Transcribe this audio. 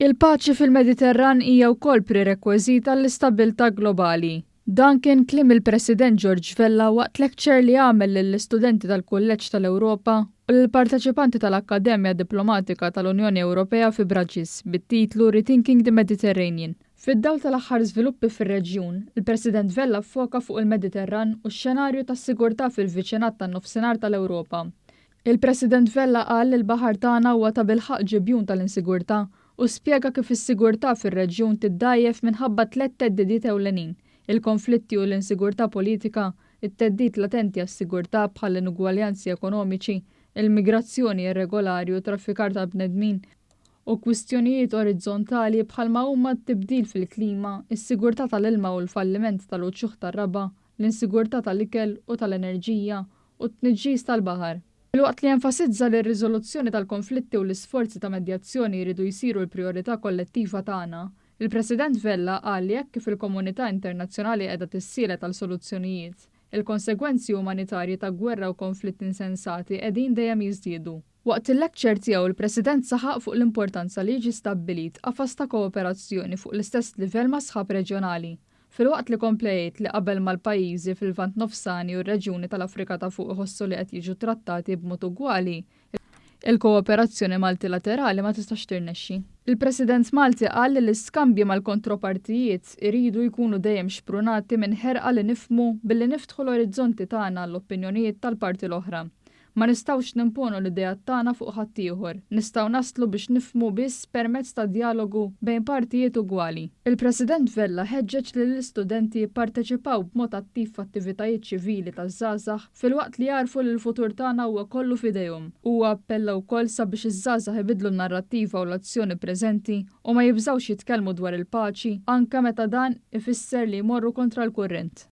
Il-paċi fil-Mediterran hija wkoll prerekwiżit għall-istabbiltà globali. Dan kien kliem il-President George Vella waqt lecture li għamel lill-istudenti tal-Kulleġġ tal-Ewropa u lill-parteċipanti tal-Akkademja Diplomatika tal-Unjoni Ewropea fi Bruges bit-titlu Rethinking the Mediterranean. Fid-dawl tal-aħħar żviluppi fir-reġjun, il-President Vella ffoka fuq il-Mediterran u x-xenarju tas-sigurtà fil-viċinat tan-Nofsinhar tal-Ewropa. Il-President Vella qal li l-baħar tagħna huwa tabilħaqq ġibjun tal-insigurtà u spjega kif is-sigurtà fir-reġjun tiddgħajjef minħabba tlett theddidiet ewlenin, il-konflitti u l-insigurtà politika, it-theddid latenti għas-sigurtà bħall-inugwaljanzi ekonomiċi, il-migrazzjoni irregolari u traffikar tal-bnedmin, u kwistjonijiet orizzontali bħalma huma t-tibdil fil-klima, is-sigurtà tal-ilma u l-falliment tal-uċuħ tar-raba', l-insigurtà tal-ikel u tal-enerġija, u t-tniġġis tal-baħar. Filwaqt li enfasizza li r-riżoluzzjoni tal-konflitti u l-isforzi ta' medjazzjoni jridu jsiru l-prijorità kollettiva tagħna, il-President Vella qal li hekk kif il-komunità internazzjonali qiegħda tissielet għal soluzzjonijiet, il-konsegwenzi umanitarji ta' gwerra u konflitti insensati qegħdin dejjem jiżdiedu. Waqt il-lecture tiegħu l-President saħaq fuq l-importanza li jiġi stabbilit qafas ta' kooperazzjoni fuq l-istess livell ma' sħab reġjonali, filwaqt li kompla jgħid li qabel ma l-pajjiżi fil-Lvant Nofsani u r-reġjuni tal-Afrika ta' Fuq iħossu li qed jiġu trattati b'mod ugwali, il-kooperazzjoni multilaterali ma tistax tirnexxi. Il-President Malti qal li l-iskambji mal-kontropartijiet iridu jkunu dejjem xprunati minn ħerqa li nifhmu billi niftħu l-orizzonti tagħna għall-opinjonijiet tal-parti l-oħra. Ma nistgħux nimponu l-ideat tagħna fuq ħaddieħor, nistgħu naslu biex nifhmu biss permezz ta' djalogu bejn partijiet ugwali. Il-President Vella ħeġġeġ lill-istudenti jipparteċipaw b'mod attiv f'attivitajiet ċivili taż-żgħażagħ filwaqt li jagħrfu li l-futur tagħna huwa kollu f'idejhom. Huwa appella wkoll sabiex iż-żgħażagħ ibiddlu n-narrattiva u l-azzjoni preżenti u ma jibżgħux jitkellmu dwar il-paċi anke meta dan ifisser li jmorru kontra l-kurrent.